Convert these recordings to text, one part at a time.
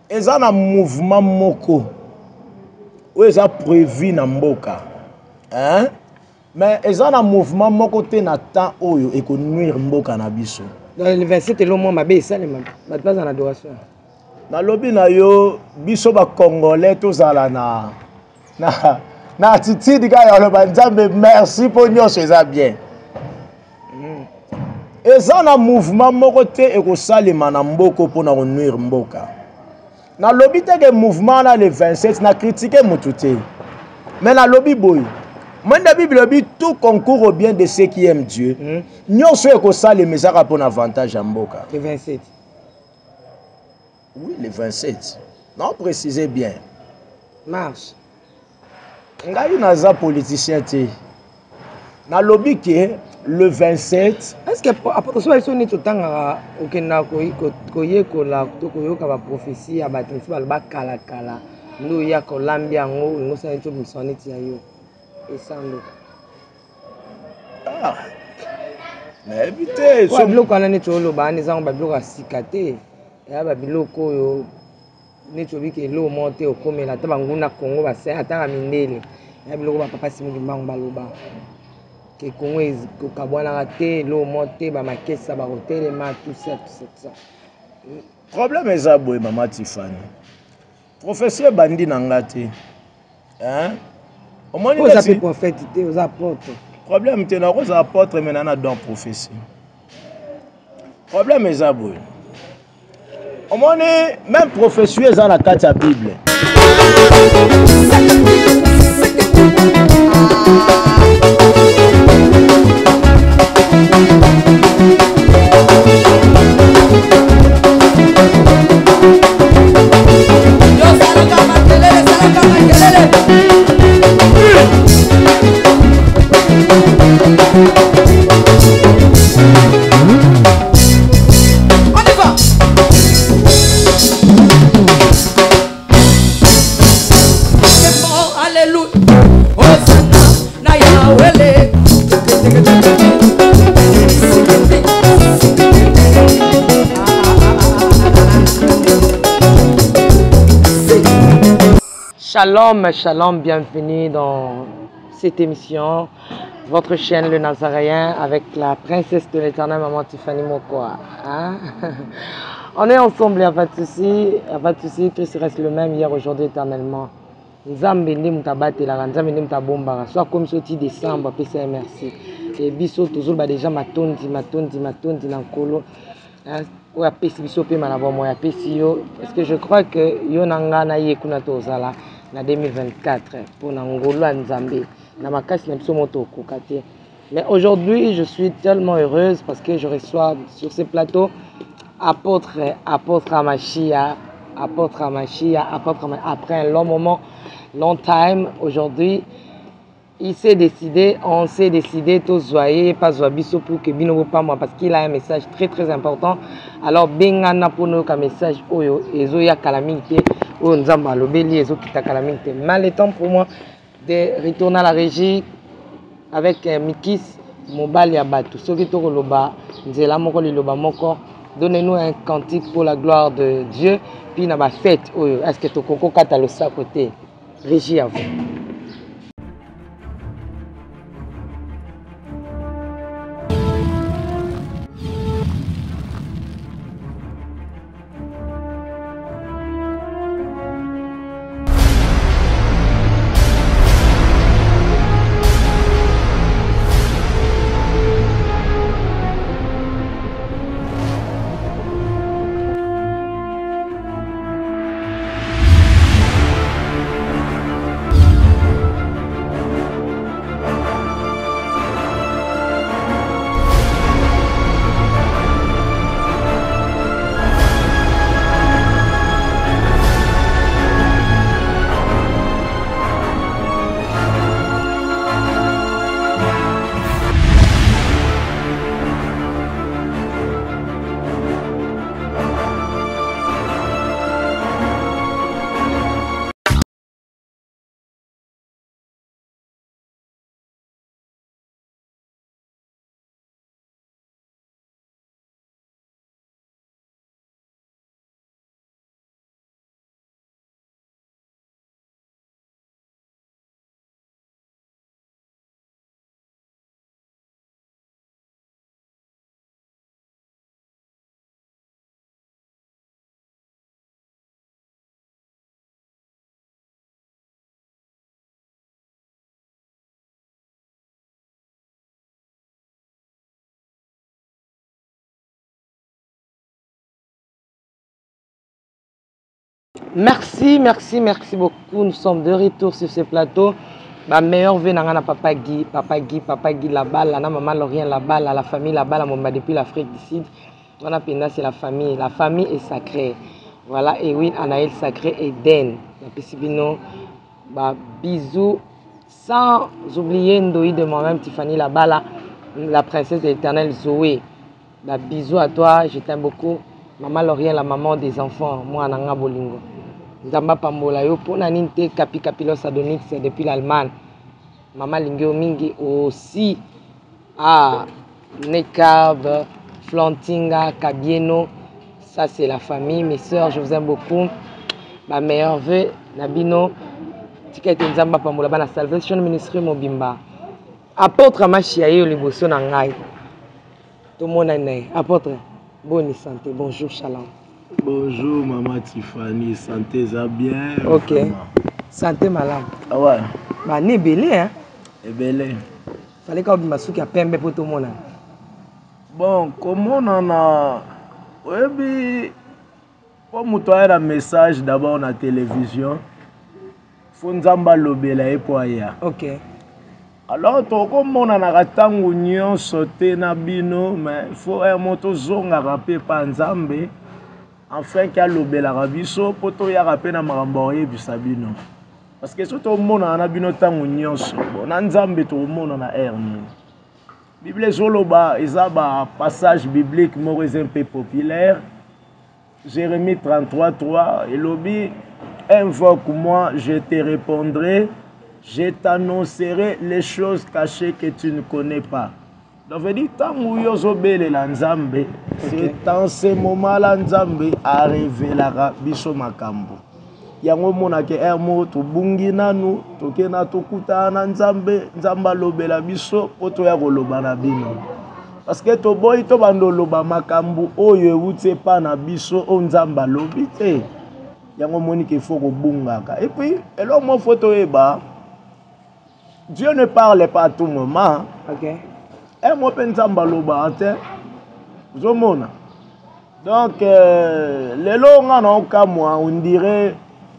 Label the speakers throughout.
Speaker 1: Eza na mouvement moko oyo eza prévu na mboka, hein? Mais eza na mouvement moko te na temps oyo ekonuire mboka na biso.
Speaker 2: Dans le 27 elo mwa mabe esalema, bato baza na adoration.
Speaker 1: Nalobi na yo, biso bacongolais tozala na attitude kaka ya koloba Nzambe merci mpo nyonso eza bien. Eza na mouvement moko te ekosalema na mboka mpona konuire mboka. Nalobi te ke mouvement wana le 27 na kritike motu te, mais nalobi boye, mwende Bible elobi tout concourt au bien de ceux qui aiment Dieu. Nyonso ekosalema ezaka mpona avantage ya mboka.
Speaker 2: Le 27.
Speaker 1: Oui, le 27. Non, précisez bien.
Speaker 2: Marche.
Speaker 1: Ngai naza politicien te. Nalobi ke le 27.
Speaker 2: Est-ce que apôtre so biso neti otangaka okendaka koyekola to koyoka baprophétie ya bato mosusu baloba kalakala nde oyaka olambi yango olingi osala neti obimisa neti ya yo esando?
Speaker 1: Ah, nayebi te.
Speaker 2: Po biloko wana neti oloba wana ezango babiloko ya sika te, eya babiloko oyo neti obiki eloko moko te okomela ata banguna Kongo basai ata ba mindele ya biloko bapapa Simon Kimbangu baloba ke Kongo ekokabwanaka te, eloko moko te, bamakesa bakotelema, tout ça, tout ça, tout ça.
Speaker 1: Problème eza boye, mama Tiffany, prophétie ebandi na nga te, hein?
Speaker 2: Omoni oza mpe prophète te, oza apôtre.
Speaker 1: Problème te, nakozala apôtre mais na don prophétie. Problème eza boye, omoni même prophétie eza na kati ya Bible.
Speaker 2: Shalom, shalom, bienvenue dans cette émission, votre chaîne Le Nazaréen avec la princesse de l'éternel, maman Tiffany Mokwa. Hein? On est ensemble, il n'y a pas de souci, il n'y a pas de souci, tout reste le même hier, aujourd'hui, éternellement. Nzambe nde moto abatelaka, Nzambe nde moto abombaka. So akomi so ti décembre, apesa ye merci. E biso tozoloba déjà matondi, matondi, matondi na Nkolo. Hein? Oyo apesi biso pema na bomoi, apesi yo. Parce que je crois que yo na nga na ye kuna tozala na 2024 pour na ngolu ya Nzambe. Na makasi na biso moto okoka te. Mais aujourd'hui, je suis tellement heureuse parce que je reçois sur ce plateau apôtre, apôtre Amashia, apôtre Amashia, apôtre Amashia. Après un long moment, long time, aujourd'hui, il s'est décidé, on s'est décidé, tous voyez, pas biso pour que bino pas moi, parce qu'il a un message très très important. Alors, bengana pour nous, un message, oyo, ezo ya kalaminte, oyo nzamba lobeli, ezo kita kalaminte. Mal est temps pour moi de retourner à la régie avec Mikis Mobali ya Batu. Soki tokoloba nzela moko liloba moko, donnez-nous un cantique pour la gloire de Dieu, puis na ba fête oyo, est-ce que tokoko kata losako te? Régie à vous. Merci, merci, merci beaucoup. Nous sommes de retour sur ce plateau. Ba meilleurs vœux na nga na papa Guy, papa Guy, papa Guy Labala, na maman Lorien Labala, la famille Labala mobimba depuis l'Afrique du Sud. Wana mpenza c'est la famille. La famille est sacrée. Voilà, Ewin, Anaël Sacré, Eden. Napesi bino ba bisous sans oublier Ndoyi de moi-même, Tiffany Labala, la princesse de l'éternel Zoé. Ba bisous à toi, je t'aime beaucoup. Maman Laurien, la maman des enfants, moi nanga bolingo. Nzamba pambola yo pona nini te Kapi Kapilos Adonix depuis l'Allemagne. Maman lingi mingi aussi. Ah, Nekab, Flantinga, Kabieno, ça c'est la famille. Mes sœurs, je vous aime beaucoup. Ba meilleurs vœux, na bino. Tika ete Nzamba pambola bana Salvation Ministry mobimba. Apôtre Mashia ye liboso na ngai. Tomonani na ye. Apôtre, boni santé, bonjour, shalom.
Speaker 1: Bonjour maman Tiffany, santé eza bien.
Speaker 2: Ok.
Speaker 1: Vraiment.
Speaker 2: Santé malamu.
Speaker 1: Ah ouais.
Speaker 2: Bana ebele hein.
Speaker 1: Ebele.
Speaker 2: Fallait ka obima suki ya pembe po tomonana.
Speaker 1: Bon, komonana oyebi mpo moto aya na message d'abord na télévision fo Nzambe alobela ye mpo aya.
Speaker 2: Ok.
Speaker 1: Alors tokomonanaka ntango nyonso te na bino, mais fo mo tozongaka mpe pa Nzambe afin ke alobelaka biso mpo toyaka mpe na makambo akoyebisa bino. Parce que soki tomonana na bino ntango nyonso, bon, na Nzambe tokomonana heure nini? Bible ezoloba, eza ba passage biblique moko eza mpe populaire. Jérémie 33, 3, elobi: invoque-moi, je te répondrai, je t'annoncerai les choses cachées que tu ne connais pas. Donc, veut dire, ntango yo ozobelela Nzambe, c'est en ce moment-là Nzambe arevelaka biso makambo. Yango omonaka heure moko tobungi nanu, tokenda tokutana na Nzambe, Nzambe alobela biso mpo toya koloba na bino. Parce que toboyi tobanda oloba makambo oyo euti epa na biso oyo Nzambe alobi te. Yango omoni ke faut kobungaka. Et puis eloko moko faut toyeba, Dieu ne parle pas à tout moment.
Speaker 2: Ok.
Speaker 1: Mo mpe Nzambe alobaka te, ozomona. Donc lelo nga na okamwa, on dirait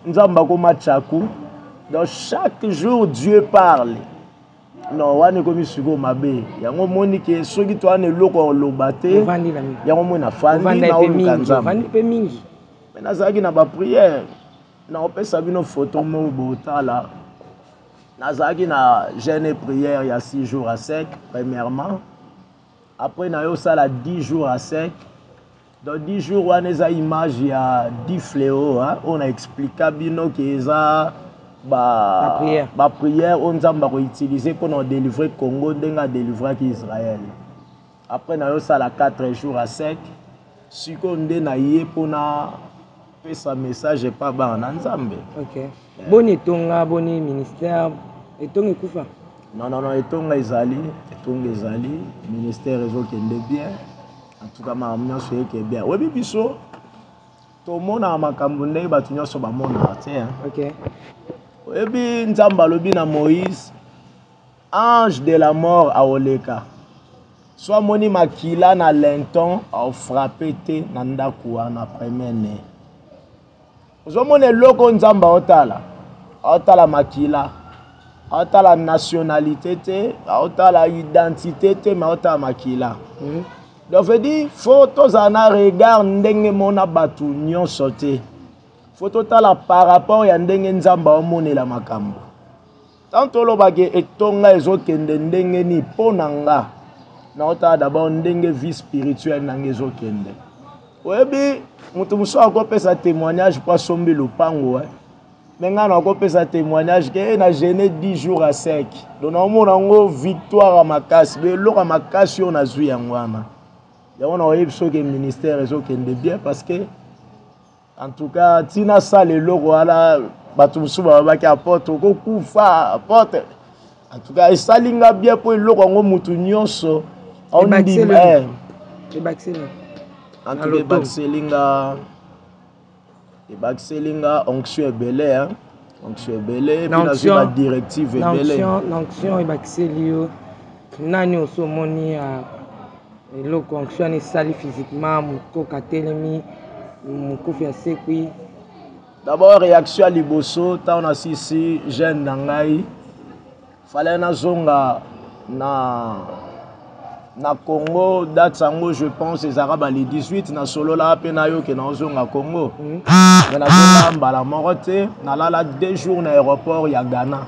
Speaker 1: Nzambe akoma tchaku. Donc chaque jour Dieu parle. Non, wana ekomi sikoyo mabe. Yango omoni ke soki toza na eloko ya koloba te,
Speaker 2: Ovandi na mingi.
Speaker 1: yango omoni nafandi
Speaker 2: Ovanda mpe
Speaker 1: naoluka
Speaker 2: mingi,
Speaker 1: Nzambe.
Speaker 2: ovandi mpe mingi.
Speaker 1: Me nazalaki na baprière, naopesa bino photo moko botala. Nazalaki na jeûne et prière ya 6 jours à sec premièrement, après naye osala 10 jours à sec. Donc 10 jours wana eza image ya 10 fléau, hein, oyo na explika bino ke eza ba
Speaker 2: Ba prière.
Speaker 1: Baprière oyo Nzambe akoutilize mpona kodélivre Congo ndenge adélivraki Israël. Après naye osala 4 jours à sec. Sikoyo nde na ye mpona pesa message epa bana na Nzambe.
Speaker 2: Ok. Boni etonga, boni ministère, etonga ekufa?
Speaker 1: Non, non, non, etonga ezali, etonga ezali, ministère ezokende bien. En tout cas makambo nyonso eke bien. Oyebi, biso tomonaka makambo ndenge bato nyonso bamonaka te, hein.
Speaker 2: Ok.
Speaker 1: Oyebi, Nzambe alobi na Moïse, ange de la mort aoleka so amoni makila na linteau, aofrappe te na ndako wana premier né. Ozomona eloko oyo Nzambe aotala, aotala makila, aotala nationalité te, aotala identité te, mais aotala makila. Donc veut dire faut tozala na regard ndenge mona bato nyonso te. Faut totala par rapport ya ndenge Nzambe aomonela makambo. Tant tolobaki etonga ezokende ndenge nini, mpo na nga naotala d'abord ndenge vie spirituelle na nga ezokende. Oyebi, moto mosusu akopesa témoignage mpo asombi lopango, eh. Me ngai nakopesa témoignage ke na jeûne 10 jours à sec. Donc naomona yango victoire ya makasi, do eloko ya makasi oyo nazwi yango wana. Yango naoyebi soki ministère ezokende bien, parce que en tout cas ntina asala eloko wana, bato mosusu balobaki: apôtre, okokufa, apôtre. En tout cas esali nga bien mpo eloko yango motu nyonso aondima.
Speaker 2: Ebakiseli.
Speaker 1: En tout cas ebakiseli nga onction ebele, hein? Onction ebele, mpe nazwi badirective ebele.
Speaker 2: Na onction ebakiseli yo nani oso omoni eloko onction wana esali physiquement? Mokoka atelemi, mokufi asekwi.
Speaker 1: D'abord réaction ya liboso ntango nasisi jeune na ngai, fallait nazonga na Congo. Date yango, je pense, ezalaka ba le 18. Nasololaka mpe nayoke naozonga Congo, mais nazonga mbala moko te. Nalala 2 jours na aéroport ya Ghana.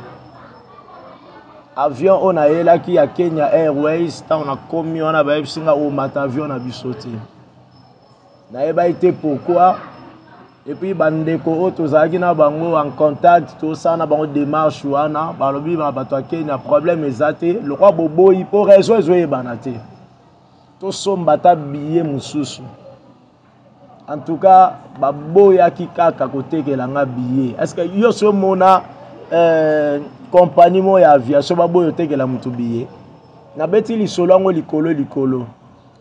Speaker 1: Avion oyo nayelaki ya Kenya Airways, ntango nakomi wana, bayebisi nga omata avion na biso te. Nayebaki te pourquoi. Et puis bandeko oyo tozalaki na bango en contact, tosala na bango démarche wana, balobi na bato ya Kenya: problème eza te, lokwa boboyi mpo raison ezoyebana te, tosomba ata billet mosusu. En tout cas, baboyaki kaka kotekela nga billet. Est ce que yo so omona compagnie moko ya aviation baboyi otekela motu billet? Nabeti lisolo yango likolo likolo.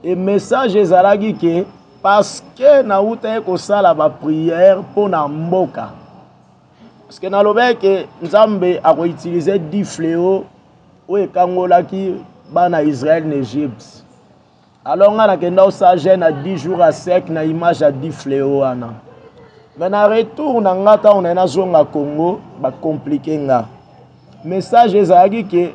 Speaker 1: E message ezalaki ke parce que nauta ye kosala baprière mpo na mboka, parce que nalobaki ke Nzambe akoutiliser 10 fléau oyo ekangolaki bana Israel na Egypte. Alors nga nakenda osala jeûne na 10 jours à sec na image ya 10 fléau wana. Mais na retour na nga, ntango naye nazonga Congo, bacompliquer nga. Message ezalaki ke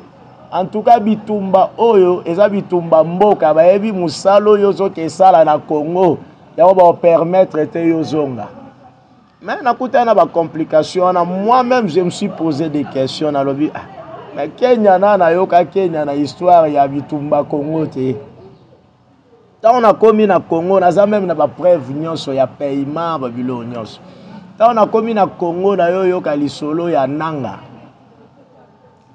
Speaker 1: en tout cas bitumba oyo eza bitumba mboka, bayebi mosala oyo ozoka esala na Congo, yango baopermettre te yo ozonga. Mais nakutani na bacomplication wana. Moi-même, je me suis posé des questions. Nalobi: ah, mais Kenya na nayoka Kenya na histoire ya bitumba Congo te. Ntango nakomi na Congo, naza même na bapreuve nyonso ya paiement, babiloko nyonso. Ntango nakomi na Congo, nayoyoka lisolo ya Nanga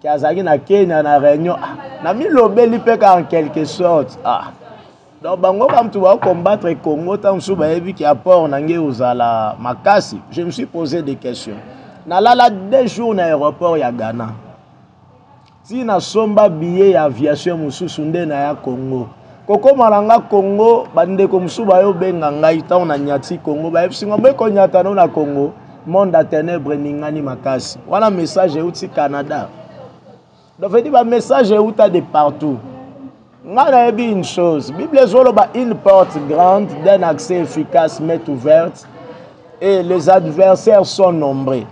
Speaker 1: ke azalaki na Kenya na réunion. Ah, namilobeli mpe ka en quelque sorte: ah, donc bango bamutu baocombattre Congo, ntango mosusu bayebi ke apport na ngai ozala makasi. Je me suis posé des questions. Nalala 2 jours na aéroport ya Ghana, ti nasomba billet ya aviation mosusu nde naya Congo. Kokóma na nga Congo, bandeko mosusu bayobenga ngai. Ntango na nyati Congo, bayebisi nga boyekonyata no na Congo, monde ya ténèbre eningani makasi. Wana message euti Canada. Donc veut dire bamessage euta de partout. Nga nayebi une chose: Bible ezoloba: une porte grande d'un accès efficace m'est ouverte et les adversaires sont nombreux.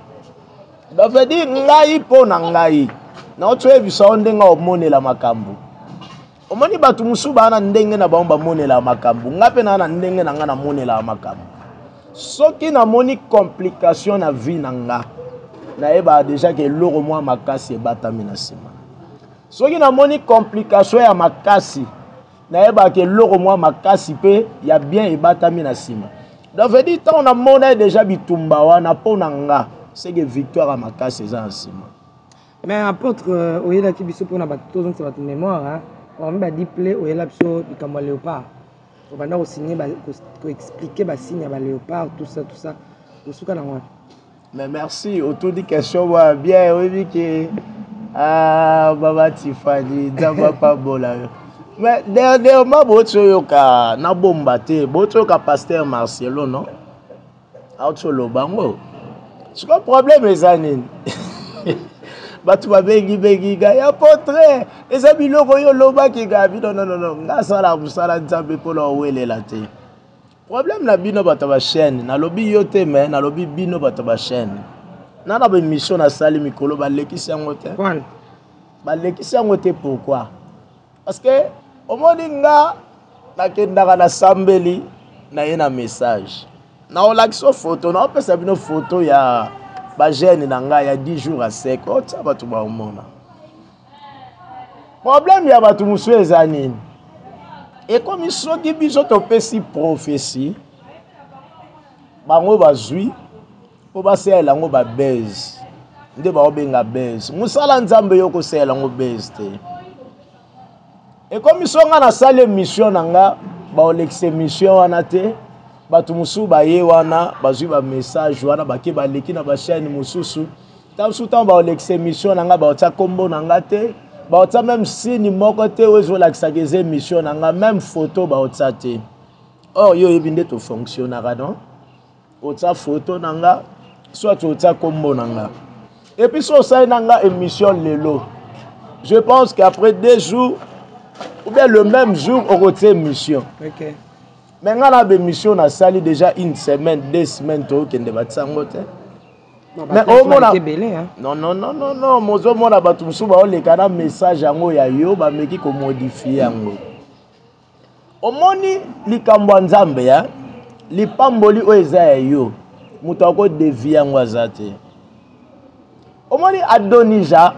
Speaker 1: Donc veut dire ngai, mpo na ngai, nauti oyebisa yo ndenge omonela makambo. Omoni, bato mosusu baa na ndenge na bango bamonela makambo, nga mpe naa na ndenge na nga namonelaka makambo. Soki namoni complication na vie na nga, nayebaka déjà ke eloko mwa makasi ebatami na nsima. Soki namoni complication ya makasi, nayebaka eloko mwa makasi mpe ya bien ebatami na nsima. Donc veut dire ntango namona ye déjà bitumba wana, mpo na nga seke victoire ya makasi eza na nsima.
Speaker 2: Mais apôtre, oyelaki biso mpona bato, tozongisa bato mémoire. Parmi ba 10 plaies, oyela biso likambo ya léopard. Obanda kosigne, koexpliquer basigne ya baléopard, tout ça, tout ça. Osuka nango wapi?
Speaker 1: Mais merci, otuni question mwa bien. Oyebi ke, ah, mama Tifani, Nzambe apambola yo. Mais dernièrement boti oyoka, nabomba te, boti oyoka pasteur Marcelo, non, auti oloba ngo. Sikoyo problème eza nini? Bato babengibengi ngai: apôtre, eza biloko oyo olobaki. Ngai bino: non, non, non, nga asala mosala Nzambe mpona owelela te. Problème na bino bato ya bachaîne, nalobi yo te, mais nalobi bino bato ya bachaîne, na baémission nasali mikolo, balekisi yango te. Balekisi yango te, pourquoi? Parce que omoni, nga nakendaka, nasambeli, naye na message, naolakisa photo, naopesa bino photo ya bajeûne na ngai ya 10 jours à sec, otia bato baomona. Problème ya bato mosusu eza nini? Ekomi soki biso topesi prophétie, bango bazwi mpo basalela yango babase, nde baobenga base. Mosala Nzambe, yo kosalela yango base te. Ekomi so nga nasali émission na nga, baolekisa émission wana te. Bato mosusu baye wana, bazwi bamessage wana, bake, baleki na bachaîne mosusu. Ntango mosusu, ntango baolekisa émission na nga, baotia nkombo na nga te, baotia même signe moko te oyo ezolakisaka eza émission na nga, même photo baotia te. Or yo oyebi nde tofonctionnaka, non? Otia photo na nga, soit otia nkombo na nga. Et puis so osali na nga émission lelo, je pense qu'après 2 jours ou bien le même jour, okotia émission. Mais nga na bémission nasali déjà une semaine, 2 semaines, tookende, batia yango te. Mais omona, non, non, non, non, non, mozomona bato mosusu baoleka na message yango ya yo, bameki komodifie yango. Omoni likambo ya Nzambe ya lipamboli oyo eza ya yo, moto akodevie yango aza te. Omoni Adonija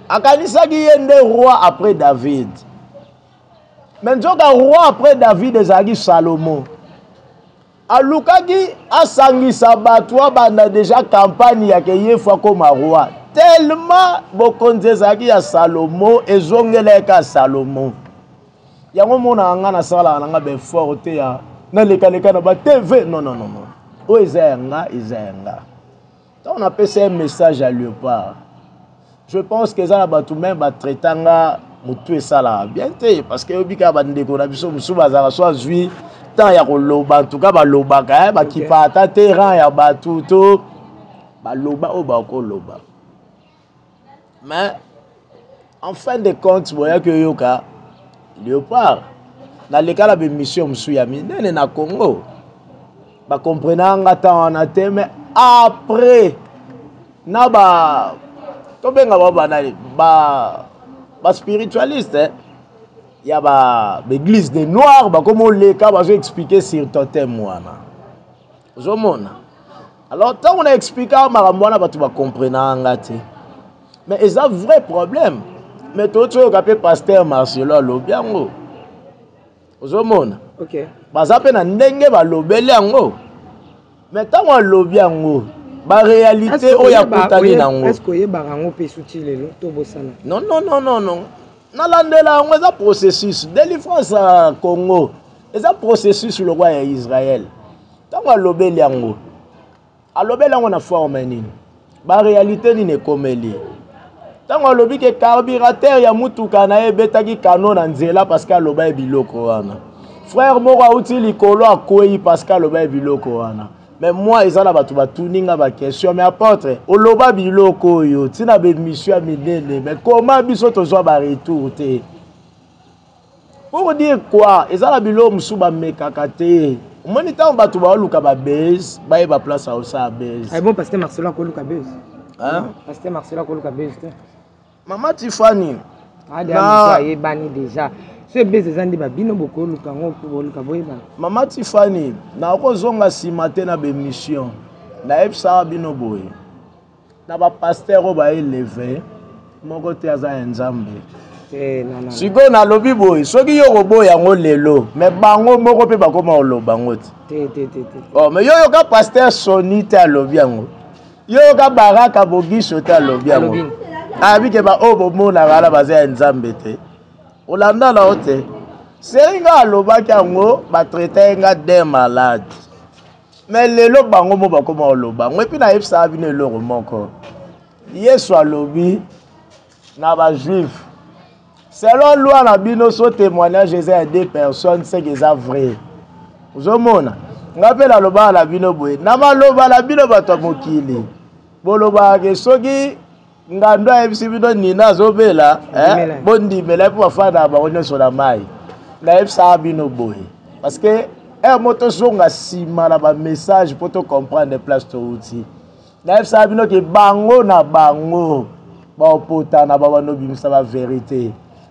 Speaker 1: akanisaki ye nde roi après David, mais nzoka roi après David ezalaki Salomo. Alukaki asangisa bato, abanda deja campagne ya ke ye fo akoma roi, tellement bokonzi ezalaki ya Salomo, ezongelaki ka Salomo. Yango monaka nga nasalaka na nga baeffort te ya nalekaleka na ba TV, non, non, non, non, oyo eza ya nga, eza ya nga. Ntango napesa ye message ya Léopard, je pense que eza na bato meme batraita nga motu esalaka bien te, parce que oyebi kaka bandeko na biso mosusu bazalaka so azwi temps ya koloba, en tout cas balobaka, bakipa ata te rang ya bato to baloba oyo bakoloba. Mais en fin de compte, boyaki oyoka Léopard naleka na bemission mosusu ya minene na Congo, bakomprena nga ntan wana te. Mais après na ba tobenga bao banani, ba spiritualiste, ya ba église de noir, bakoma oleka bazo expliquer sur totem wana, ozomona. Alors ntango na explika makambo wana, bato bakomprena nga te, mais eza vrai problème. Mais toyoki oyoka mpe pasteur Marcelo alobi yango, ozomona. Baza mpe na ndenge balobeli yango, mais ntango alobi yango, baréalité oyo akutani nango.
Speaker 2: Est-ce que oyebaka yango mpe suti lelo to bosana?
Speaker 1: Non, non, non, non, non, nalandela yango. Eza processus délivrance ya Congo, eza processus lokwa ya Israël. Ntango alobeli yango, alobeli yango na forme nini, baréalité nini ekomeli. Ntango alobi ke carburateur ya mutuka na ye ebetaki kano na nzela parce que aloba ye biloko wana, frère moko auti likolo akwei parce que aloba ye biloko wana. Mais moi, eza na bato batuni nga baquestion: mais apôtre, oloba biloko oyo ntina bemission ya minene, mais comment biso tozwa baretour te? Pour dire quoi? Eza na biloko mosusu bamekaka te. Omoni, ntango bato baoluka babase, bayeba place aosala base.
Speaker 2: Ah bon, pasteur Marcelo akoluka base?
Speaker 1: Hein?
Speaker 2: Pasteur Marcelo akoluka base te.
Speaker 1: Mama Tifani,
Speaker 2: na ayebani déjà, so base eza nde babino bokoluka yango mpo boluka boyebana.
Speaker 1: Mama Tifani, nakozonga nsima te na bemission nayebisaka bino boye: na bapasteur oyo baeleve, moko te aza ya Nzambe.
Speaker 2: Te, non, non.
Speaker 1: Sikoyo nalobi boye, soki yo koboya yango lelo, mais bango moko mpe bakoma koloba yango te.
Speaker 2: Te, te, te, te.
Speaker 1: Oh, mais yo yoka pasteur Soni te alobi yango, yo yoka Baraka Bogiso te alobi yango.
Speaker 2: Alobi.
Speaker 1: Abi ke baoyo bomonaka wana baza ya Nzambe te. Olanda na yo te, seri nga alobaki yango, batraite ye nga d'un malade, mais lelo bango mo bakoma koloba yango. Et puis nayebisaka bino eloko moko: Yesu alobi na bajuif, selon loi na bino, so témoignage eza ya deux personnes, c'est que eza vrai. Ozomona, nga mpe nalobaka na bino boye, na maloba na bino bato ya mokili, bolobaka ke soki ngando ayebisi bino nina azobela,
Speaker 2: Ndimela.
Speaker 1: bondimela mpo bafanda bango nyonso na mai. Nayebisaka bino boye parce que ere mo tozonga nsima na bamessage mpo tocomprendre place touti. Nayebisaka bino ke bango na bango baopotana, babanda obimisa bavérité.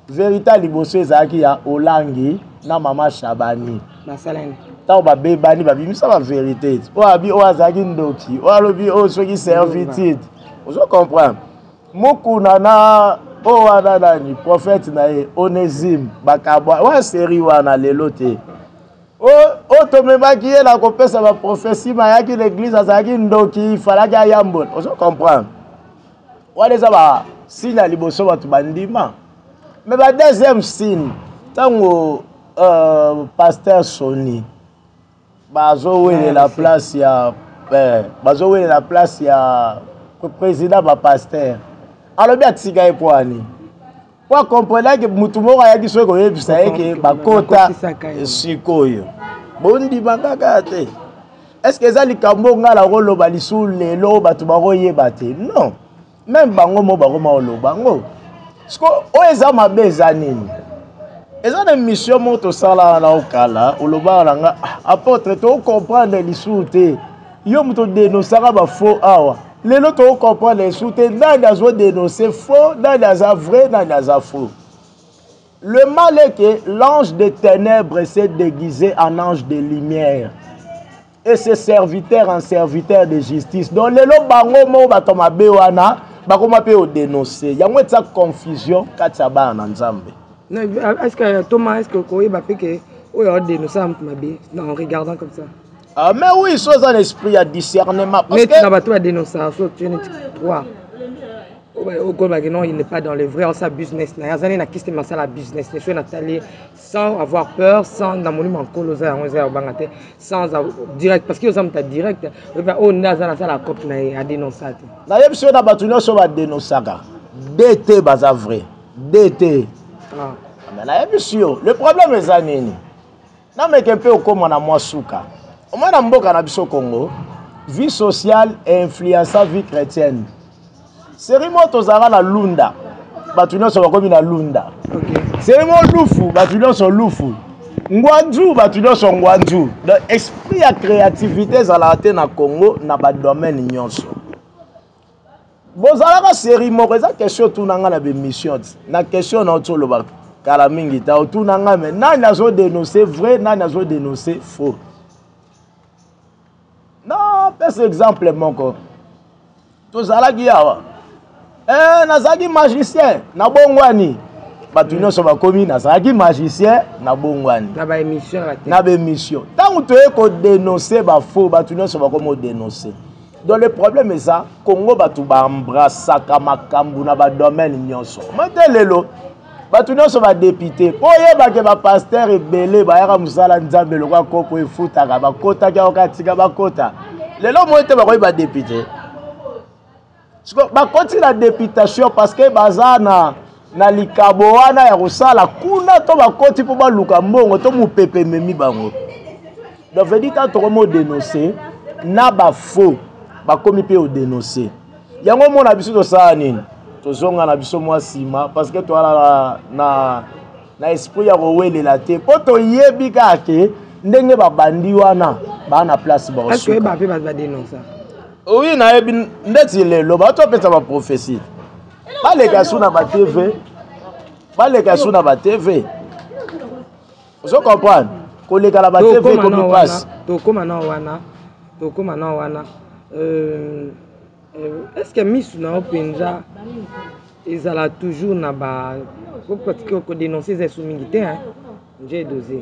Speaker 1: Vérité ya liboso ezalaki ya Olangi na mama Shabani.
Speaker 2: Basalani.
Speaker 1: Ntango babebani, babimisa bavérité, oyo abi oyo azalaki ndoki, oyo alobi oyo soki servitude. Ozo comprendre, Mokuna na oyo wana nani, prophète na ye Onésime, bakabwa wana série wana lelo te. Oyo tomemaki ye na kopesa baprophétie, mayaki l'église, azalaki ndoki, falaki ayambola. Ozo comprendre, wana eza basigne ya liboso bato bandima. Mais ba deuxième signe, ntango pasteur Soni bazowelela place ya bazowelela place ya président bapasteur, alobi atika ye po ani, po akomprenaki mutu moko ayaki soki koyebisa ye ke bakota.
Speaker 2: Bakotisaka ye.
Speaker 1: Sikoyo bondima kaka te. Est ce que eza likambo ngai nakoloba lisusu lelo bato bakoyeba te? Non, même bango mo bakoma koloba yango. Siko oyo eza mabe eza nini? Eza na mission moko tosalaka na okala, olobaka na nga: "Ah, apôtre, tocomprendre lisusu te, yo moto odenosaka bafaux awa." Lelo tokocomprendre esu te nani azodénonce faux, nani aza vrai, nani aza faux. Le mal est que l'ange des ténèbres s'est déguisé en ange de lumière et ses serviteurs en serviteur de justice. Donc lelo bango moko bato mabe wana bakoma mpe odénonce yango, etia confusion kati ya bana na Nzambe.
Speaker 2: Est ce que Thomas, est ce que koyeba mpe ke oyo aodénonce ya moto mabe en regardant comme ça?
Speaker 1: Ah, mais oui, so eza na esprit ya discernement.
Speaker 2: Parce que na bato badénonce, so tu neti 3 okolobaki non, il n'est pas dans le vrai, osala business na ye, azali na kisi te, masala business ne. Soki natali sans avoir peur, sans na molimo ya Nkolo, oza yango, eza ya kobanga te, sans direct, parce que oza moto ya direct, oyeba oyo nde aza nasala cope na ye, adénonça te.
Speaker 1: Nayebi soki na bato nyonso badénonsaka dt baza vrai dt.
Speaker 2: Ah.
Speaker 1: Mais nayebi si yo, le problème eza nini? Nameke mpe okóma na mwa suka. Omoi na mboka na biso Congo, vie sociale influença vie chrétienne. Seri moko tozalaka na lunda, bato nyonso bakomi na lunda. Seri moko lufu, bato nyonso lufu. Ngwanzu, bato nyonso ngwanzu. Donc esprit ya créativité ezalaka te na Congo na badomaine nyonso. Bozalaka série moko, eza question otuna nga na bémission ti na question na oti oloba kala mingi ta otuna nga, me nani azodénonce vrai, nani azodénonce faux? Non, pesa exemple moko. Tozalaki awa, nazalaki magicien, nabongwani, bato nyonso bakomi nazalaki magicien, nabongwani.
Speaker 2: Na baémission.
Speaker 1: Na baémission, ntango toye kodénonce bafaux, bato nyonso bakomi odénonce. Donc le problème eza Congo, bato baembrasaka makambo na badomaine nyonso. Moi te, lelo bato nyonso badéputé, mpo oyebake bapasteur ebele bayaka mosala Nzambe lokwa kopo efutaka, bakotaki aoka tika bakota. Lelo moi te, bakoyi badéputé, bakoti na députation parce que baza na likabo wana ya kosala kuna, to bakoti mpo baluka mbongo, to mopepe ememi bango. Donc veut dire ntango tokomi odénonce na bafaux, bakomi mpe odénonce yango. Omona biso tosala nini? Tozonga na biso mwa nsima, parce que toala na esprit ya kowelela te, mpo toyebi kaka ke ndenge babandi wana baa na place.
Speaker 2: Baosuka mpe bato badénonça.
Speaker 1: Oui, nayebi. Ndeti lelo bato bapesa baprophétie, baleka su na batv, baleka su na batv. Ozo comprendre, koleka na batv ekomi mpasi.
Speaker 2: Tokóma na wana, tokóma na wana. Est ce que misu na yo mpenza ezala toujours na ba, parce que kodénonce eza esu mingi te, nje edose,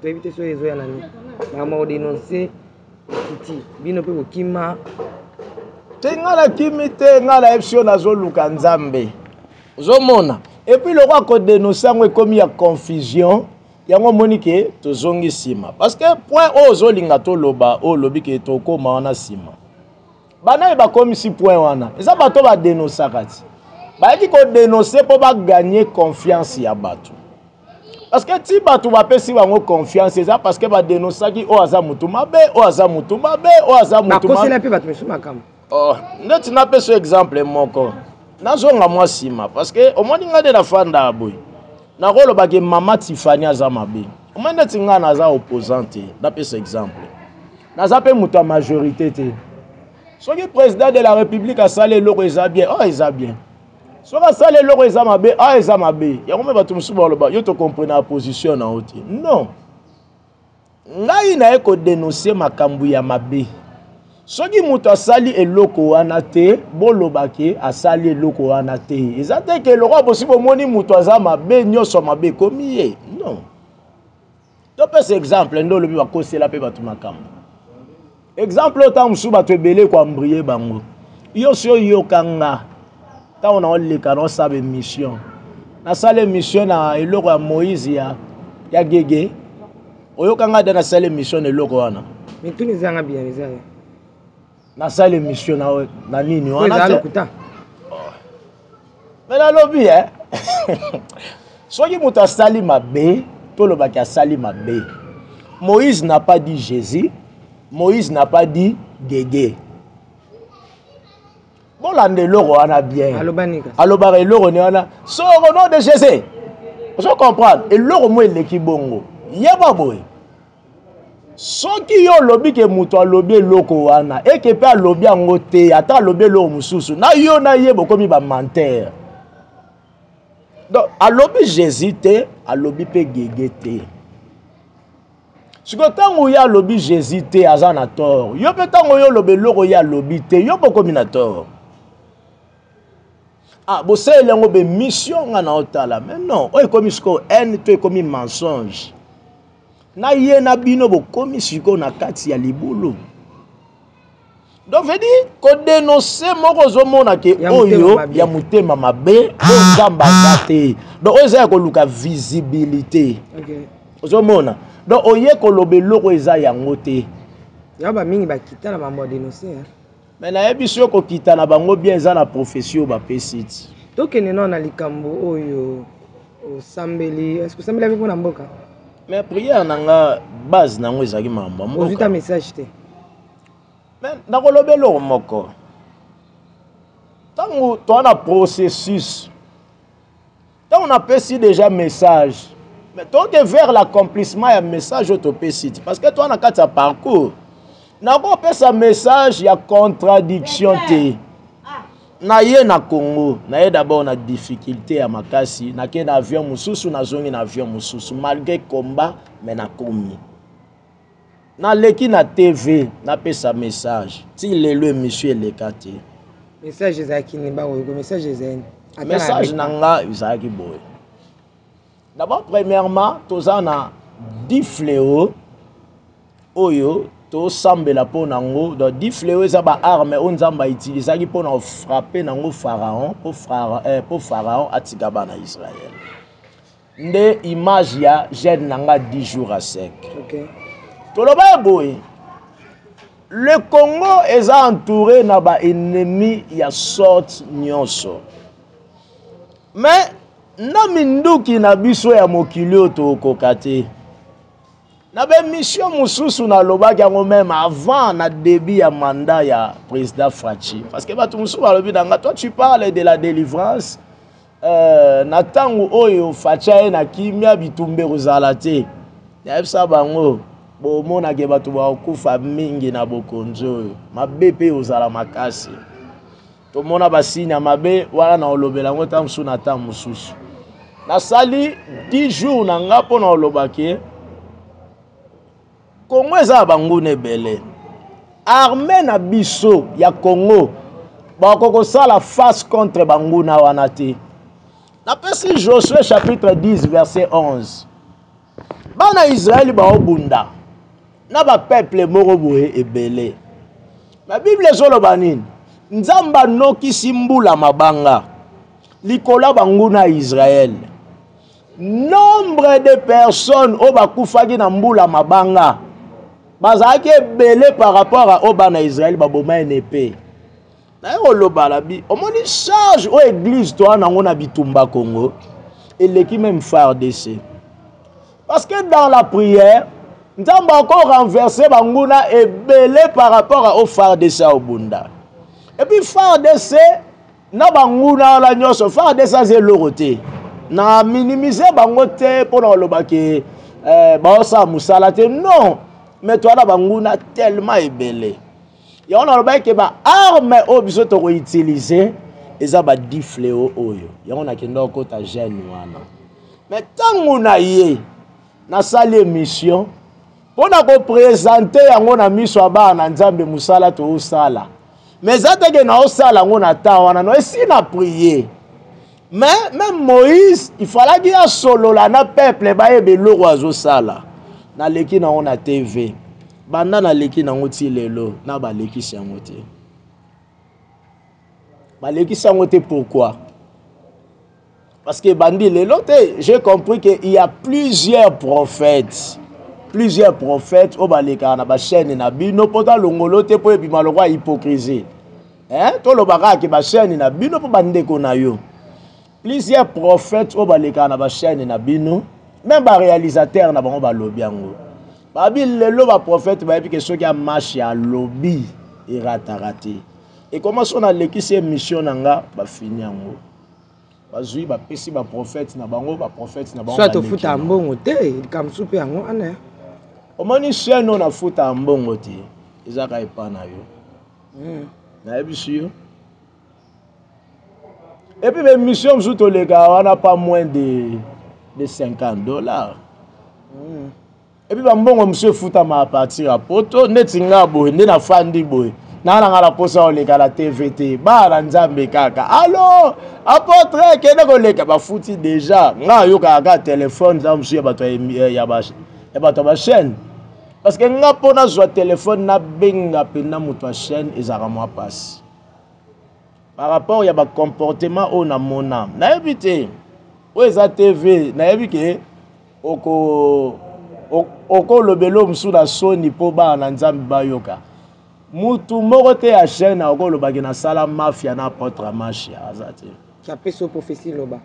Speaker 2: toyebi te soki ezoya na nini, makambo kodénonce ekiti, bino mpe kokima.
Speaker 1: Te, ngai nakimi te. Ngai nayebi si yo nazoluka Nzambe, ozomona. Et puis lokwa kodénonce yango ekomi ya confusion, yango omoni ke tozongi nsima, parce que point oyo ozolinga toloba, oyo olobi ke tokóma wana nsima, banaye bakomisi point wana eza bato badénonsaka ti bayaki kodénonce mpo baganye confiance ya bato, parce que ti bato bapesi bango confiance eza parce que badénonsaki oyo aza motu mabe, oyo aza motu mabe, oyo aza motu.
Speaker 2: Bakosela mpe bato mosusu makambo.
Speaker 1: Oh, ndeti napesa exemple moko, nazonga mwa nsima, parce que omoni ngai nde nafandaka boye, nakolobaki mama Tifani aza mabe. Omoni ndeti ngai naza opposant te, napesa exemple, naza mpe moto ya majorité te. Soki président de la République asali eloko eza bien, oyo eza bien. Soki asali eloko eza mabe, oyo eza mabe. Yango mpe bato mosusu baloba yo tocomprendre na position na yo te. Non, ngai naye kodénonce makambo ya mabe. Soki moto asali eloko wana te, bolobake asali eloko wana te. Eza te ke eloko bosi bomoni moto aza mabe, nyonso mabe ekomi ye. Non, topesa exemple nde olobi bakosela mpe bato makambo. Exemple oyo, ntango mosusu bato ebele koembrouiller bango. Yo si oyoka nga ntango naoleka, naosala émission, nasala émission na eloko ya Moïse ya Gege, oyoka nga da nasala émission na eloko wana?
Speaker 2: Mituni ezanga bien, eza.
Speaker 1: Nasala émission na nini wana
Speaker 2: te.
Speaker 1: Me nalobi e, soki moto asali mabe, tolobaki asali mabe. Moïse n'a pas dit Jésus, Moïse n'a pas dit Gege. Bolanda eloko wana bien. Alobaka eloko ni wana, sors au nom de Jésus. Ozo comprendre, eloko mo eleki bongo, yeba boye. Soki yo olobi ke moto alobi eloko wana, eke mpe alobi yango te, ata alobi eloko mosusu, na yo na ye bokomi ba menteur. Donc alobi Jésus te, alobi mpe Gege te. Sikoyo ntango ye alobi Jésus te, aza na tort. Yo mpe ntango yo oloba eloko ye alobi te, yo bokomi na tort. Ah, bosaleli yango be mission nga na otala. Mais non, oyo ekomi sikoyo haine to ekomi mensonge. Na ye na bino bokomi sikoyo na kati ya libulu. Donc veut dire ko dénoncer moko ozomona ke oyo ya motema mabe oyo Nzambe aza te. Donc oyo eza ya koluka visibilité.
Speaker 2: Okay.
Speaker 1: Ozomona. Donc oye koloba eloko eza yango te.
Speaker 2: Ya ba mingi bakita na mambo ya dénoncer. Hein?
Speaker 1: Mais nayebisi yo kokita na bango bien eza na prophetie oyo bapesi ti.
Speaker 2: Tokende nao na likambo oyo osambeli, est-ce que osambelaki mpo na mboka?
Speaker 1: Mais prière na nga base na yango ezalaki makambo ya mboka.
Speaker 2: Ozwi ta message te?
Speaker 1: Mais nakoloba eloko moko, ntango toa na processus, ntango napesi déjà message, mais toke vers l'accomplissement ya message oyo topesi ti, parce que toa na kati ya parcours, nakopesa message ya contradiction te. Naye na Congo, naye d'abord na difficulté ya makasi, nake na avion mosusu, nazongi na avion mosusu, malgré combat, mais nakomi. Naleki na TV, napesa message. Ti lelo émission eleka te.
Speaker 2: Message ezalaki nini? Bakoyoka message ezali nini?
Speaker 1: Message na nga ezalaki boye. D'abord, premièrement, toza na 10 fléaux oyo tosambela mpo na yango. Donc 10 fléaux eza ba armes oyo Nzambe autilisaki mpo na frapper nango Pharaon, mpo Pharaon atika bana Israël. Nde image ya jeune na nga 10 jours à sec.
Speaker 2: Okay.
Speaker 1: Toloba ye boye, le Congo eza entouré na ba ennemis ya sorte nyonso. Mais na minduki na biso ya mokili oyo tokoka te. Na ba émission mosusu nalobaki yango même avant na début ya mandat ya président Fatshi. Parce que bato mosusu balobi na nga, toi tu parles de la délivrance. Na ntango oyo Fatshi aye na kimia, bitumba ekozala te. Nayebisa bango, bomonake bato bakokufa mingi na bokonzi oyo, mabe mpe ozala makasi. Tomona basigne ya mabe wana na olobela yango ntango mosusu na ntango mosusu. Nasali 10 jours na nga mpo na oloba ke Congo eza ya banguna ebele. Armée na biso ya Congo bakoki kosala face contre banguna wana te. Napesi Josué chapitre 10 verset 11. Bana Israël baobunda na ba peuple moko boye ebele. La Bible ezoloba nini? Nzambe anokisi mbula mabanga likolo ya banguna ya Israël. Nombre de personnes oyo bakufaki na mbula mabanga bazalaki ebele par rapport à oyo bana Israël baboma na épée. Naye koloba la bi, omoni charge oyo église toa nango na bitumba Congo eleki même FARDC. Parce que dans la prière, Nzambe ako renverser banguna ebele par rapport à au FARDC obunda. Et puis FARDC na banguna wana nyonso, FARDC aza eloko te. Na minimiser bango te mpo na koloba ke baosala mosala te, non, mais toa na banguna tellement ebele. Yango nalobaki ke ba arme oyo biso tokoutiliser eza ba 10 fléaux oyo. Yango nakenda kokota jeune wana. Mais ntango na ye nasali émission mpo na kopresente yango na miso ya bana na Nzambe, mosala toosala. Mais eza te ke naosala yango na temps wana, no, esi na prier. Mais même Moïse, il fallait asolola na peuple bayeba eloko azosala. Naleki nango na TV. Banda naleki nango ti lelo, na balekisi yango te. Balekisi yango te pourquoi? Parce que bandi lelo te, j'ai compris que il y a plusieurs prophètes. Plusieurs prophètes oyo balekaka na ba chaîne na bino po ta longolo te po ebima lokwa hypocrisie. Hein? Tolobaka ke ba chaîne na bino po bandeko na yo. Plusieurs prophètes oyo balekaka na ba chaîne na bino, même ba réalisateur na bango balobi yango. Babi lelo ba prophète bayebi ke soki a marche ya lobi erataka te. Et comment so na lekisi émission na nga ba fini yango. Bazui bapesi ba prophète na bango, ba prophète na bango.
Speaker 2: Soit ofuta mbongo te, likambo mosusu mpe yango wana.
Speaker 1: Omoni chaîne oyo nafutaka mbongo te, ezaka epa na yo. Nayebisi yo. Et puis baémission mosusu tolekaka wana pas moins de 50 $. Et puis bambongo mosusu efutama à partir ya poto. Neti nga boye nde nafandi boye, naa na nga na mposa koleka na TV te. Bana na Nzambe kaka, allo apôtre, kende koleka, bafuti déjà. Nga ayokaka kaka telefone za mosusu ya bato ya bato ya bachaîne, parce que nga mpo nazwa telefone nabenga mpenza moto ya chaîne ezalaka mwa mpasi par rapport ya bacomportement oyo namona. Nayebi te oyo eza TV, nayebi ke okolobela oyo mosusu na soni mpo bana na Nzambe bayoka. Mutu moko te ya chaîne akolobaki nasala mafia na apôtre Mashia, aza te.
Speaker 2: Apesi yo prophétie, loba.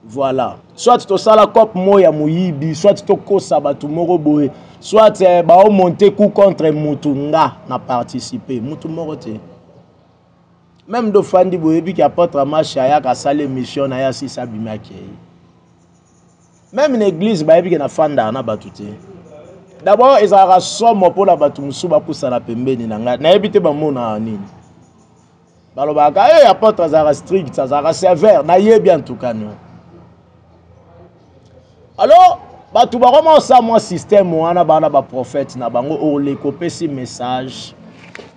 Speaker 1: Voilà, soit tosala cope moko ya moyibi, soit tokosa bato moko boye, soit baomonte coup contre mutu, nga na participe mutu moko te. Même dofandi boyebi ke apôtre Mashi ayaka, asala émission na ye, asisi, abimi, akei. Même na église bayebi ke nafandaka na bato te. D'abord ezalaka somo mpona bato mosusu bapusana pembeni na ngai. Nayebi te bamonaka nini, balobaka e apôtre azalaka strict, azalaka sévère. Nayebi en tout cas non. Alors bato bakoma kosala mwa système wana, bana baprophète na bango, oleka opesi message,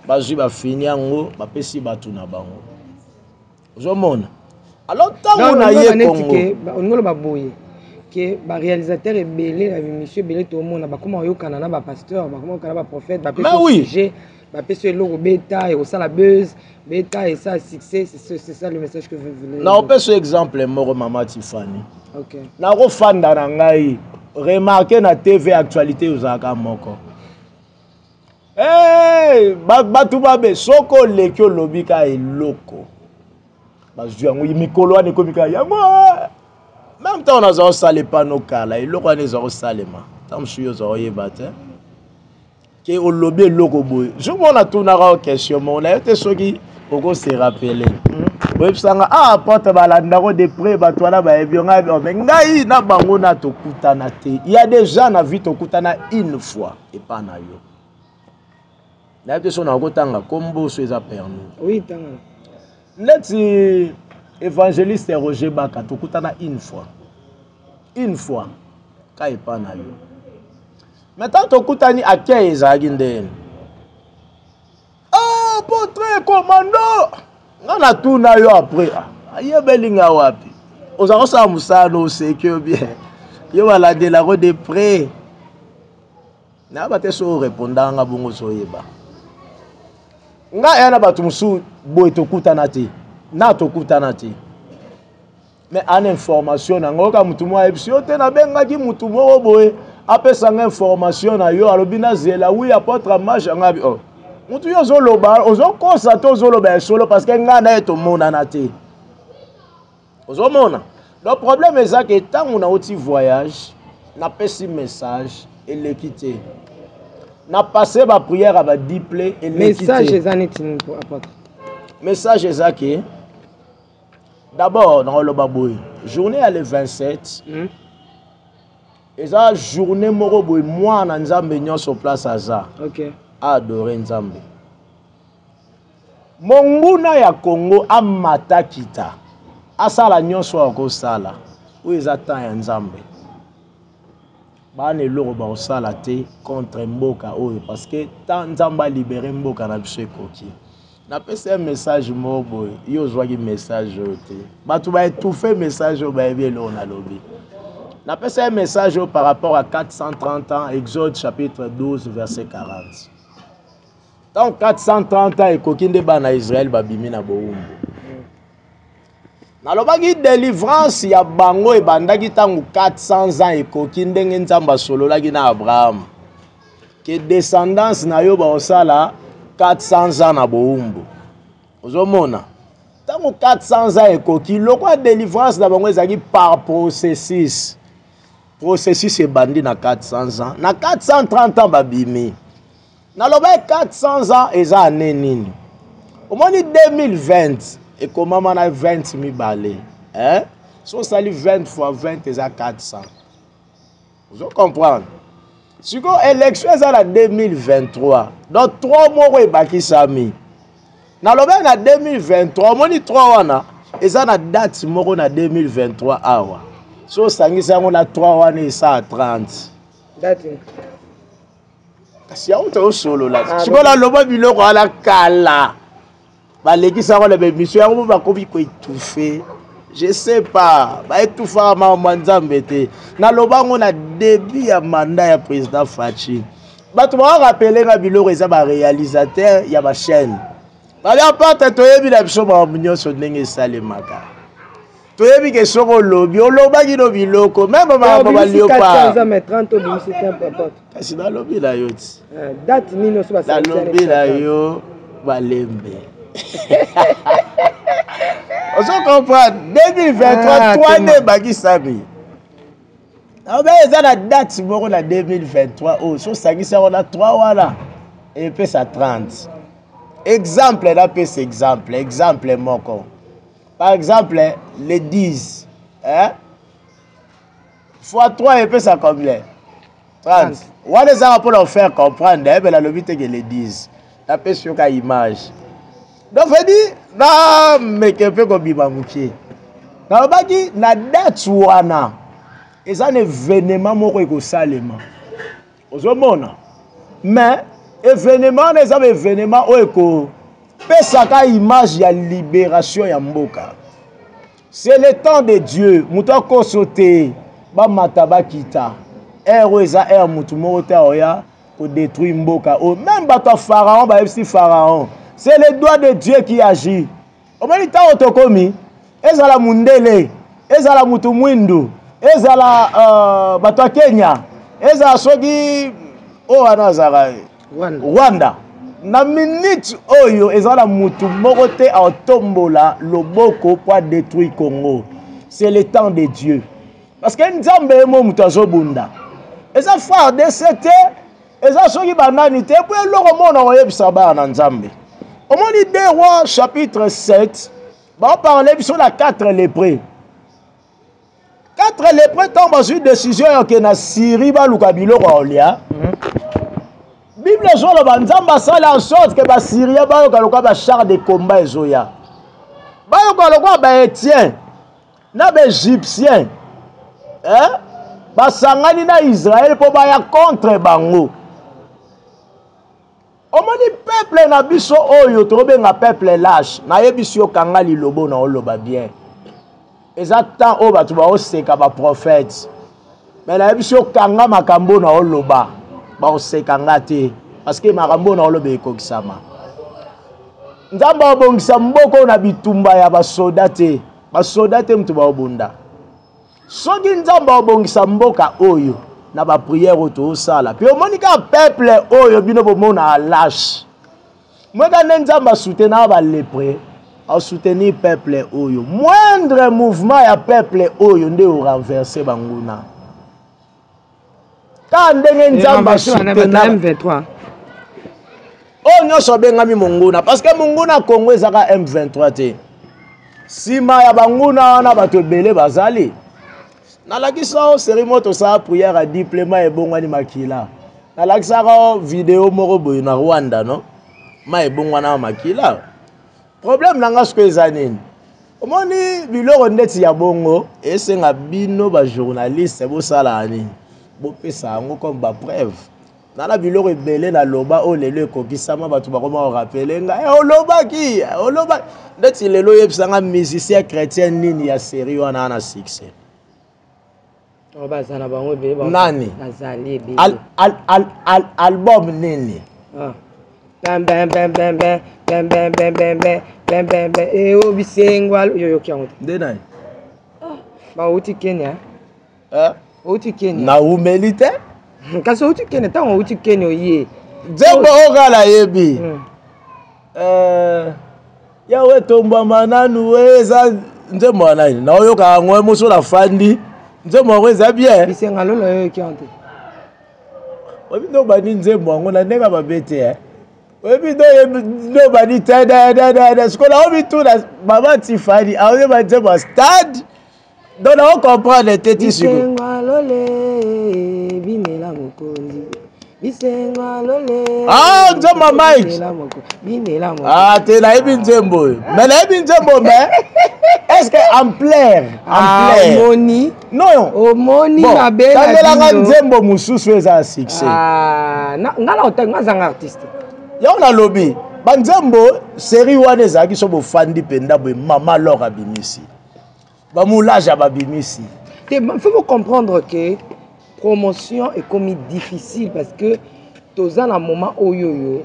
Speaker 1: bazwi, bafini yango, bapesi bato na bango. Ozomona, alors ntango na ye Congo
Speaker 2: Olingi oloba boye ke baréalisateur ebele na émission ebele tomona bakoma koyokana na bapasteur, bakoma koyokana na baprophète, bapesi sujet, bapesi eloko, beta, ekosala buzz, beta, esala succès. C'est ça le message que vous voulez?
Speaker 1: Na opesa exemple moko, mama Tifani. Nakofanda na ngai, remarque na TV actualité ozalaka moko. Hey, bato babe, soki oleki olobi ka eloko, bazwi yango. Mikolo wana ekomi kaka yango. Même ntango naza kosala epano kala, eloko wana eza kosalema. Ntango mosusu yo oza koyeba te ke olobi eloko boye. Jour moko natunaka yo question moko, naye te soki okose rappeler. Oyebisanga: ah, apôtre, balandako de près, bato wana bayebi yo. Ngai, mais ngai na bango na tokutana te. Il y a déjà na vie tokutana une fois epa na yo. Nayebi te so nakotanga kombo so eza permis.
Speaker 2: Oui, tanga.
Speaker 1: Neti évangéliste Roger Baka, tokutana une fois, une fois ka epa na yo. Mais ntango tokutani, akei ezalaki ndeni: ah, apôtre commando. Nga natuna yo après: ayebeli nga wapi? Oza kosala mosala na oseki yo bien, yo balandelako de près. Nayeba te so orépondanga bongo, ozoyeba nga eya na bato mosusu boye tokutana te, na tokutana te, mais ana information na nga. Oyoka motu moko ayebisi yo te: nabengaki motu moko boye, apesanga information na yo, alobi nazela. Oui, apôtre Mage anga oh. Motu yo ozoloba, ozokosa te, ozoloba ya solo, parce que ngai na ye tomonana te. Ozomona, donc problème eza ke ntango nauti voyage, napesi message, eleki te. Na passe baprière ya badiple, eleki.
Speaker 2: Message eza neti nini, apôtre?
Speaker 1: Message eza ke d'abord nakoloba boye: journée ya le 27 eza journée moko boye, mwana Nzambe nyonso place aza aadore Nzambe. Monguna ya Congo amata kita, asala nyonso akosala, oyo eza temps ya Nzambe. Bana eloko bakosala te contre mboka oyo, parce que tant Nzambe alibere mboka na biso ekoki. Napesi ye message moko boye, yo ozwaki message oyo te, bato baétouffe message oyo, bayebi eloko nalobi. Napesi ye message oyo par rapport à 430 ans, Exode chapitre 12 verset 40. Ntango 430 ans ekoki nde bana ya Israele babimi na bowumbu. Nalobaki délivrance ya bango ebandaki ntango 400 ans ekoki, ndenge Nzambe asololaki na Abraham ke descendance na yo baosala 400 ans na bowumbu. Ozomona, ntango 400 ans ekoki, lokwa délivrance na bango ezalaki par processus. Processus ebandi na 400 ans, na 430 ans babimi. Nalobaki 400 ans eza ane nini? Omoni 2020 ekomama na 20 mibale, eh? So osali 20 fois 20 eza 400. Ozo comprendre? Sikoyo élection eza na 2023, donc 3 moko ebakisami. Nalobaki na 2023, omoni 3 wana eza na date moko na 2023 awa. So osangisi yango na 3 wana esala 30.
Speaker 2: Date.
Speaker 1: Kasi yango tozosolola.
Speaker 2: Ah,
Speaker 1: Sikoyo naloba biloko wana kala. Balekisa yango na baemission yango mpo bakomi koétouffe. Je sais pas, baétouffaka makambo ya Nzambe te. Naloba yango na début ya mandat ya président Fatshi. Bato bakorapele nga biloko eza baréalisateur ya bachaîne. Babi aparte toyebi na biso makambo nyonso ndenge esalemaka. Toyebi ke soki olobi, olobaki no biloko, meme makambo baliopa. Kasi nalobi na yo ti.
Speaker 2: Date nini oso basali?
Speaker 1: Nalobi na yo balembe. Ozo comprendre 2023 3 nde ebakisami. Obe eza na date moko na 2023 oyo so osangisi yango na 3 wana epesa 30. Exemple napesa exemple, exemple moko. Par exemple, le 10, hein? Fois 3 epesa combien? 30. Wana ezaka mpona faire comprendre, eh, mais nalobi te ke le 10. Napesi yo ka image. Donc veut dire na meke mpe kobima moke. Nalobaki na date wana eza na événement moko ekosalema. Ozomona? Mais événement wana eza ba événement oyo ekopesaka image ya libération ya mboka. C'est le temps de Dieu. Moto akoso te, bamata bakita. Heure oyo eza heure moto moko te aoya kodétruire mboka oyo. Même bato ya Pharaon bayebisi Pharaon, c'est le doigt de Dieu qui agit. Omoni ntango tokomi, ezala mundele, ezala mutu mwindu, ezala bato ya Kenya, ezala soki oyo wana azalaka
Speaker 2: Rwanda.
Speaker 1: Rwanda. Na minute oyo ezala mutu moko te atombola loboko po détruire Congo. C'est le temps de Dieu. Parce que Nzambe ye mo mutu azobunda. Eza FARDC te, eza soki banani te, po eloko mona oyebisa bana na Nzambe. Omoni 2 Rois chapitre 7, ba parler biso na 4 lépreux. 4 lépreux tant bazwi décision ya ke na Syrie baluka biloko ya kolia. Bible ezoloba Nzambe asala en sorte que ba Syriens bayoka lokola ba chars de combat ezoya. Bayoka lokola ba Étiens na ba Égyptiens. Hein? Basangani na Israël po baya contre bango. Omoni peuple na biso oyo tobenga peuple lâche, nayebisi yo kanga lilobo na oloba bien. Eza temps oyo bato baoseka ba prophète. Mais nayebisi yo kanga makambo na oloba, baoseka nga te parce que makambo na oloba ekokisama. Nzambe abongisa mboko na bitumba ya basoda te. Basoda te mutu baobunda. Soki Nzambe abongisa mboka oyo na ba prière oyo tozosala, pe omoni kaka peuple oyo bino bomona lâche. Mweka nde Nzambe asoutenaka ba lépreux, asoutenir peuple oyo. Moindre mouvement ya peuple oyo nde o renverser banguna. Kaka ndenge Nzambe asoutenaka
Speaker 2: M23.
Speaker 1: Oyo nyonso abengami monguna, parce que monguna Congo ezaka M23 te. Sima ya banguna wana bato ebele bazali. Nalakisa o série moko tosala prière ya diplema ebongwani makila. Nalakisaka o video moko boye na Rwanda, no? Ma ebongwana makila. Problème na nga sikoyo eza nini? Omoni biloko ndeti ya bongo esenga bino ba journaliste bosala nini? Bopesa yango comme ba preuve. Nala biloko ebele na loba oyo lelo ekokisama, bato bakoma korapele nga. Olobaki, olobaki. Ndeti lelo oyebisa nga musicien chrétien nini ya série wana na succès.
Speaker 2: Oh, baza na bango ebele, bango
Speaker 1: Nani?
Speaker 2: bazali ebele.
Speaker 1: Album nini?
Speaker 2: Ah. Bam, bam, bam, bam, bam, bam, bam, bam, bam, bam, bam, bam, bam. Eh, oh, bisengwa, yo, yo, ki yango te.
Speaker 1: Nde nani?
Speaker 2: Ah, ba outi Kenya.
Speaker 1: Eh?
Speaker 2: Outi Kenya.
Speaker 1: Na umeli te?
Speaker 2: Kasi outi Kenya, tango outi Kenya oye.
Speaker 1: Nzembo oyo kaka nayebi. Yawe tombwama nanu, eza nzembo ya nani? Naoyoka yango moso nafandi. Nzembo yango eza bien.
Speaker 2: Bisenga lolo oyoki yango te.
Speaker 1: Oyebi nde obandi nzembo yango na ndenge mabe te, eh? Oyebi nde obandi te, de, de, de, de. Sikoyo naomituna, mama Tiffany, aoyeba nzembo ya stade? Donc nao comprendre te ti sikoyo.
Speaker 2: Bisengo alole binela mokonzi. Bisengo alole.
Speaker 1: Ah, nzembo ya Mike.
Speaker 2: Binela mokonzi. Binela mokonzi.
Speaker 1: Ah, te nayebi nzembo oyo. Mais nayebi nzembo mais est-ce que ampleur,
Speaker 2: Ah,
Speaker 1: ampleur.
Speaker 2: omoni.
Speaker 1: Non.
Speaker 2: Omoni
Speaker 1: Bon,
Speaker 2: mabe na
Speaker 1: tangelanga
Speaker 2: bino.
Speaker 1: nzembo mosusu eza ya succès.
Speaker 2: Ah, nga na otanga nga zanga artiste.
Speaker 1: Yango nalobi banzembo série wana ezalaki so bofandi mpenza boye mama lor abimisi bamoulage babimisi.
Speaker 2: Il faut comprendre que promotion est comme difficile parce que toza na moment oyo yo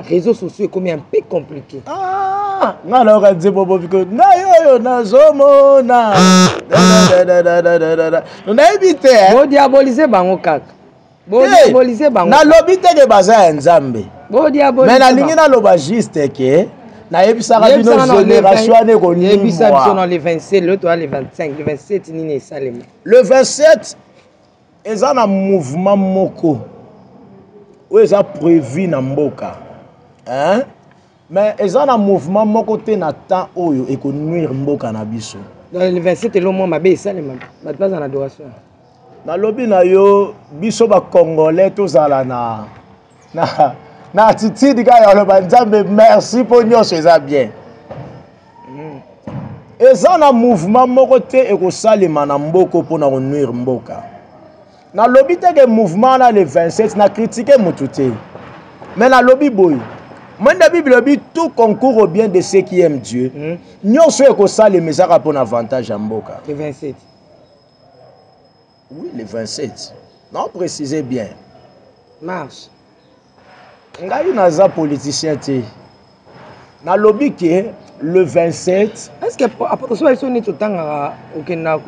Speaker 2: réseaux sociaux est comme un peu compliqué.
Speaker 1: Ah, nga nayoka nzembo bobiko ngai oyo nazomona nayebi te eh.
Speaker 2: Bodiaboliser bango kaka. Bodiaboliser bango.
Speaker 1: Nalobi te ke baza ya Nzambe,
Speaker 2: Bodiaboliser.
Speaker 1: mais nalingi naloba juste ke nayebisaka bino génération wana
Speaker 2: Yebisa biso na
Speaker 1: ekolimwa.
Speaker 2: Le 27, le toa le 25, le 27 nini esalema?
Speaker 1: Le 27 eza na mouvement moko oyo eza prévu na mboka, hein? Mais eza na mouvement moko te na temps oyo ekonuire mboka na biso.
Speaker 2: Dans le 27 elo mwa mabe esalema, bato baza na adoration.
Speaker 1: Nalobi na yo, biso bacongolais tozala na attitude kaka ya koloba Nzambe merci mpo nyonso eza bien. Eza na mouvement moko te ekosalema na mboka mpona konuire mboka. Nalobi te ke mouvement wana le 27, na critiquer motu te, mais nalobi boye, mwende Bible elobi: tout concourt au bien de ceux qui aiment Dieu. Nyonso ekosalema ezaka mpona avantage ya mboka.
Speaker 2: Le 27.
Speaker 1: Oui, le 27, non, précisez bien.
Speaker 2: Marche.
Speaker 1: Ngai naza politicien te, nalobi ke le 27.
Speaker 2: Est ce que apôtre, so biso neti otangaka, okendaka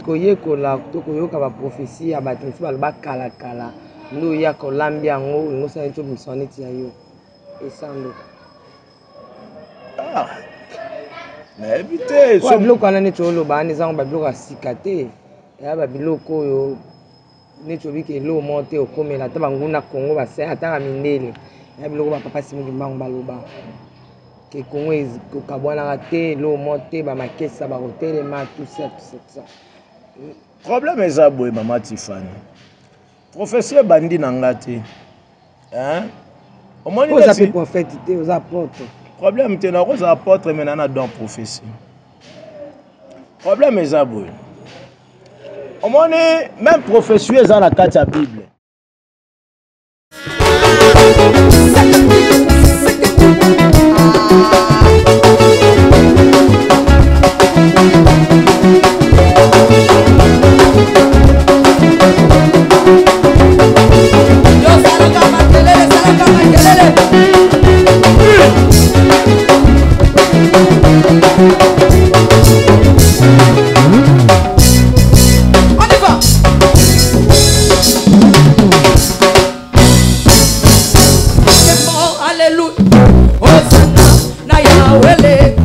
Speaker 2: koyekola to koyoka baprophétie ya bato mosusu baloba kalakala, nde oyaka olambi yango, olingi osala neti obimisa neti ya yo esando?
Speaker 1: Ah, nayebi te.
Speaker 2: Po biloko wana neti oloba wana ezango babiloko ya sika te, eya babiloko oyo neti obiki eloko moko te okomela ata banguna Kongo basaya ata bamindele, eya biloko bapapa Simon Kimbangu baloba ke Kongo kokabwanaka te, eloko moko te, bamakesa bakotelema, tout ça, tout ça, tout ça.
Speaker 1: Problème eza boye, mama Tifani, prophétie ebandi na nga te, hein? Omoni
Speaker 2: oza mpe prophète te, oza apôtre.
Speaker 1: Problème te, nakozala apôtre mais na don prophétie. Problème eza boye, omoni même prophétie eza na kati ya Bible.
Speaker 3: Yosalaka makelele, salaka makelele. On y va. C'est bon, alléluia. Hosanna, na Yahweh.